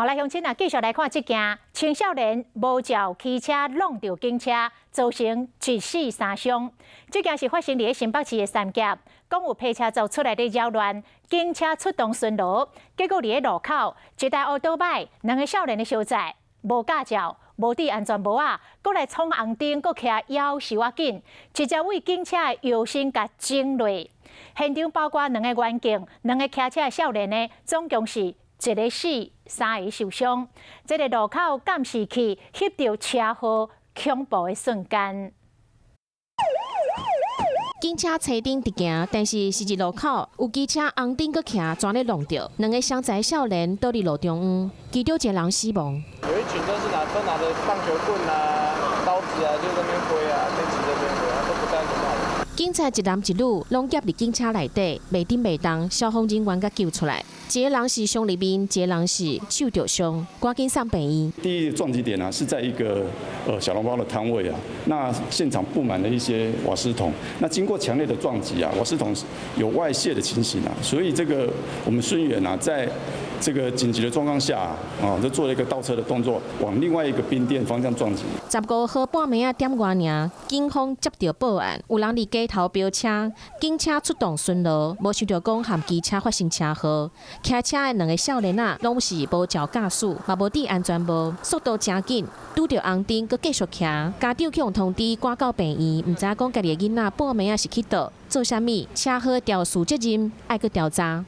好來，鄉親啊，繼續來看這件青少年無照騎車挵著警車，造成一死三傷。這件是發生佇新北市的三峽，講有騎車族出來咧擾亂，警車出動巡邏，結果佇路口一台烏多擺，兩个少年咧相載，無駕照，無戴安全帽仔，閣來闖紅燈，閣騎夭壽仔緊，直接對警車的腰身共整落。現場包括兩个員警，兩个騎車的少年呢，總共是一个死，三个受傷。這个路口監視器翕著車禍恐怖的瞬間。警車車燈直行，但是十字路口有機車紅燈閣徛，跩咧挵著，兩個傷殘少年倒佇路中央，其中一個人死亡。有一群都是拿著棒球棍啊、刀子啊，就在那邊揮啊，邊騎著邊揮啊，都不戴帽。警察一男一女攏夾佇警車內底，袂振袂動，消防人員共救出來。一个人是傷入面，一个人是手著傷，趕緊送病院。第一個撞擊點啊，是在一個小籠包的攤位啊，那現場佈滿了一些瓦斯桶，那經過強烈的撞擊啊，瓦斯桶有外泄的情形啊，所以這個我們孫員啊，在這個緊急的狀況下啊，就做了一個倒車的動作，往另外一個冰店方向撞擊。15號半暝仔點外爾，警方接到報案，有人佇街頭飆車，警車出動巡邏，無想著講和機車發生車禍。騎車的兩个少年仔攏是無照駕駛，嘛無戴安全帽，速度誠緊，拄著紅燈閣繼續騎。家長去予通知趕到病院，毋知影講家己的囡仔半暝仔是去佗做啥物，車禍肇事責任愛閣調查。